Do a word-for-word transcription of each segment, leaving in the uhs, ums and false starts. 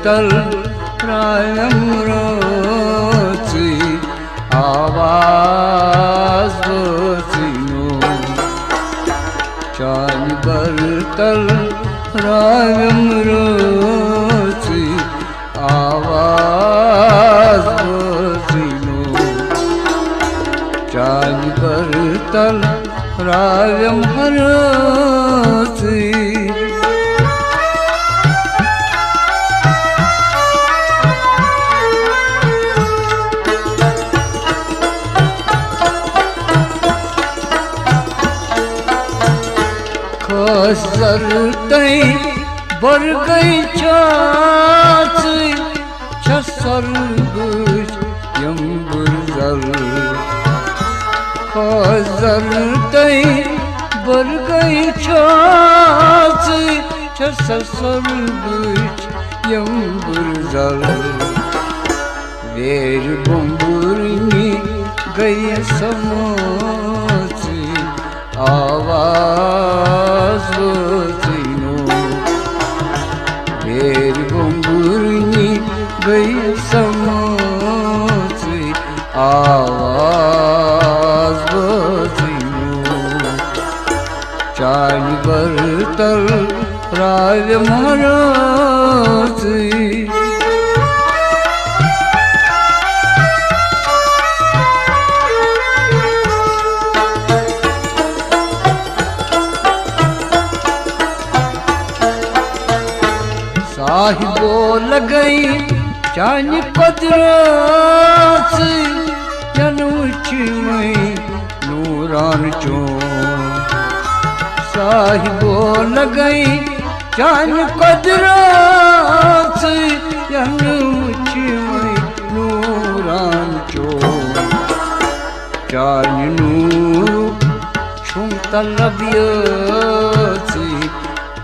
تل ترٛاوٮ۪م رٲژٕے آواز وٲژٕے نوٗر۔ چانہِ بر تل ترٛاوٮ۪م رٲژٕے آواز وٲژٕے نوٗر۔ چانہِ بر تل ترٛاوٮ۪م رٲژٕے۔ خٲص زر تٔمۍ بٔرگٔے چھٲژٕے، چھےٚ سۄرگٕچ یمبٕر زل۔ خٲص زر تٔمۍ بٔرگٔے چھٲژٕے، چھےٚ سۄرگٕچ یمبٕر زل۔ ویرِ بُمبرنہِ گٔیہِ سمٲژٕے آواز وٲژٕے نوٗر۔ ویرِ بُمبرنہِ گٔیہِ سمٲژٕے آواز وٲژٕے نوٗر۔ چانہِ بر تل ترٛاوٮ۪م رٲژٕے۔ صاحبو لگے چانہِ قۄدرژٕے، ینہٕ وٕچھِ مےٚ نوٗران چون۔ صاحبو لگے چانہِ قۄدرژٕے، ینہٕ وٕچھِ مےٚ نوٗران چون۔ چانہِ نوٗرُک چھُم طلب یٲژٕے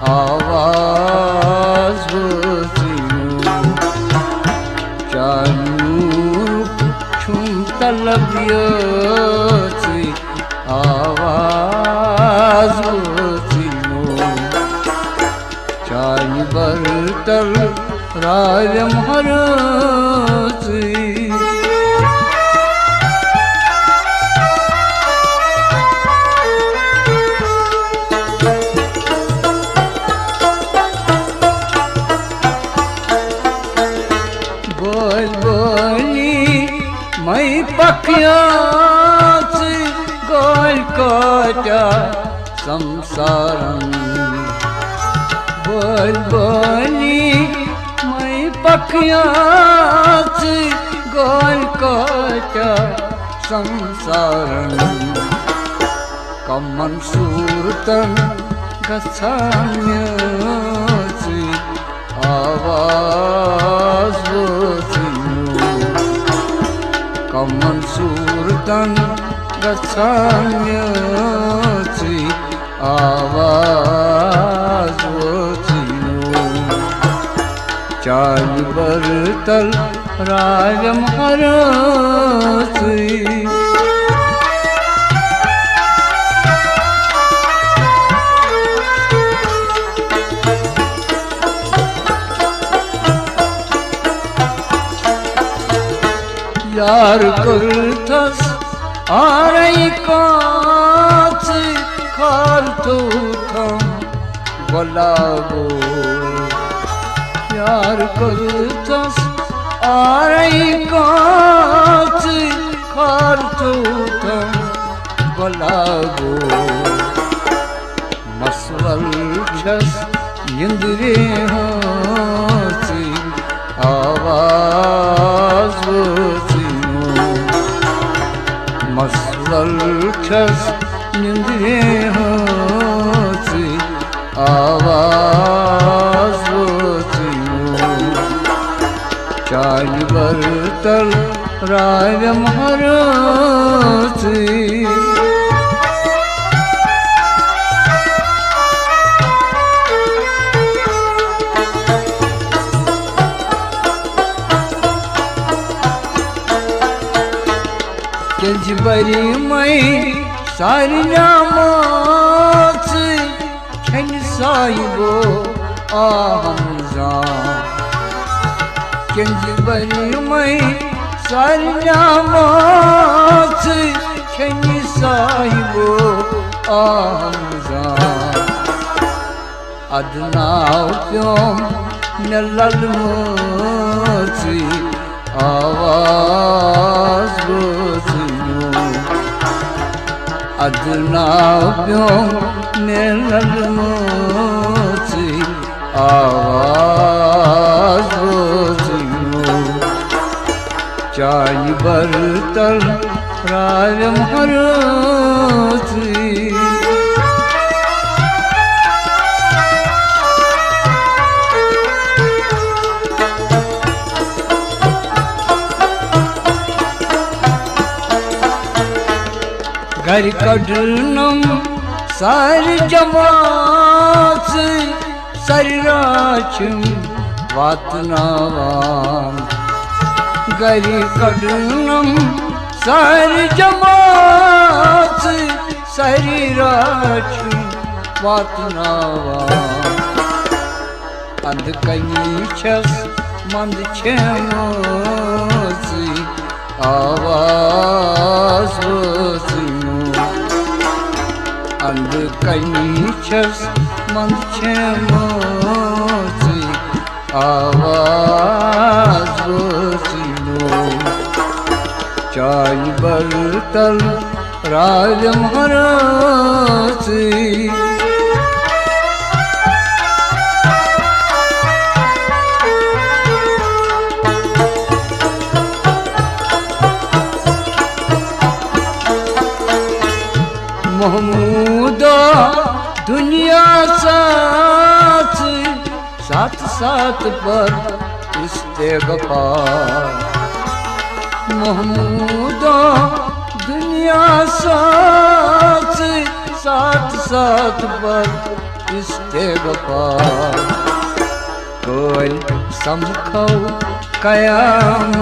آواز وٲژٕے نوٗر۔ چانہِ نوٗرُک چھُم طلب یٲژٕے آواز وٲژٕے نوٗر۔ چانہِ بر تل ترٛاوٮ۪م رٲژٕے۔ بٲلۍ بٲلی مے پکیاژٕے، گٲلۍ کٲتیٛاہ سمسارن۔ بٲلۍ بٲلی مے پکیاژٕے، گٲلۍ کٲتیٛاہ سمسارن۔ کمن صوٗرتن گژھان میٲژٕے آواز وٲژٕے نوٗر۔ کمن صوٗرتن گژھان میٲژٕے آواز وٲژٕے نوٗر۔ چانہِ بر تل راوٮ۪م رٲژٕے۔ یار کٔرتھس آرے کٲژٕے، خار تھوٚوتھم گۄلابو۔ یار کٔرتھس آرے کٲژٕے، خار تھوٚوتھم گۄلابو۔ مسول چھس نندرِ ہٲژٕے آواز وٲژٕے نوٗر۔ مسول چھس نندرِ ہٲژٕے آواز وٲژٕے نوٗر۔ چانہِ بر تل راوٮ۪م رٲژٕے۔ کیٛازِ بری مے سارِ نعمژٕے، کھٮ۪نہِ صاحبو آہن زان۔ کینٛزِ بَنیمَے سارنیٛامَژٕ کھٮ۪نہِ صاحبو آمزان۔ اَدٕ ناو پیوٚم مےٚ لَلمٲژٕے آواز بوزنو۔ اَدٕ ناو پیوٚم مےٚ لَلمٲژٕے آواز بوزنو۔ چانہِ برتل راوٮ۪م ہرٲژٕے۔ گرِ کڑنم سارِ جماژ، سارِ راچھم واتناوان۔ گرِ کڑنم سارِ جماژ، سارِ راچھم واتناوان۔ اندٕ کنی چھس مند چھیمٕژٕے آواز وٲژٕنو۔ اندٕ کنی چھس مند چھیمٕژٕے آواز وٲژٕنو۔ چانہِ برتل راوٮ۪م ہرٲژٕے۔ محمودا دنیا ساژٕے، ساتھ ساتھ پر استغفار۔ محمودا دنیا ساژٕے، ساتھ ساتھ پر استغفار۔ کٲلۍ سمکھو قیامٕژٕے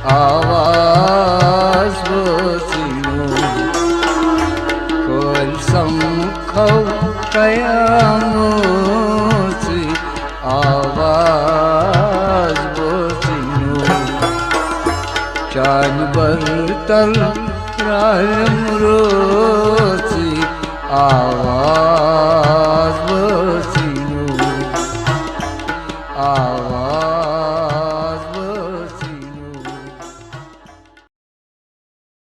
آواز وٲژٕنو۔ کٲلۍ سمکھو قیامٕژٕے آواز بوزنو۔ چانہِ برتل راوٮ۪م رٲژٕے آواز بوزنو۔ آ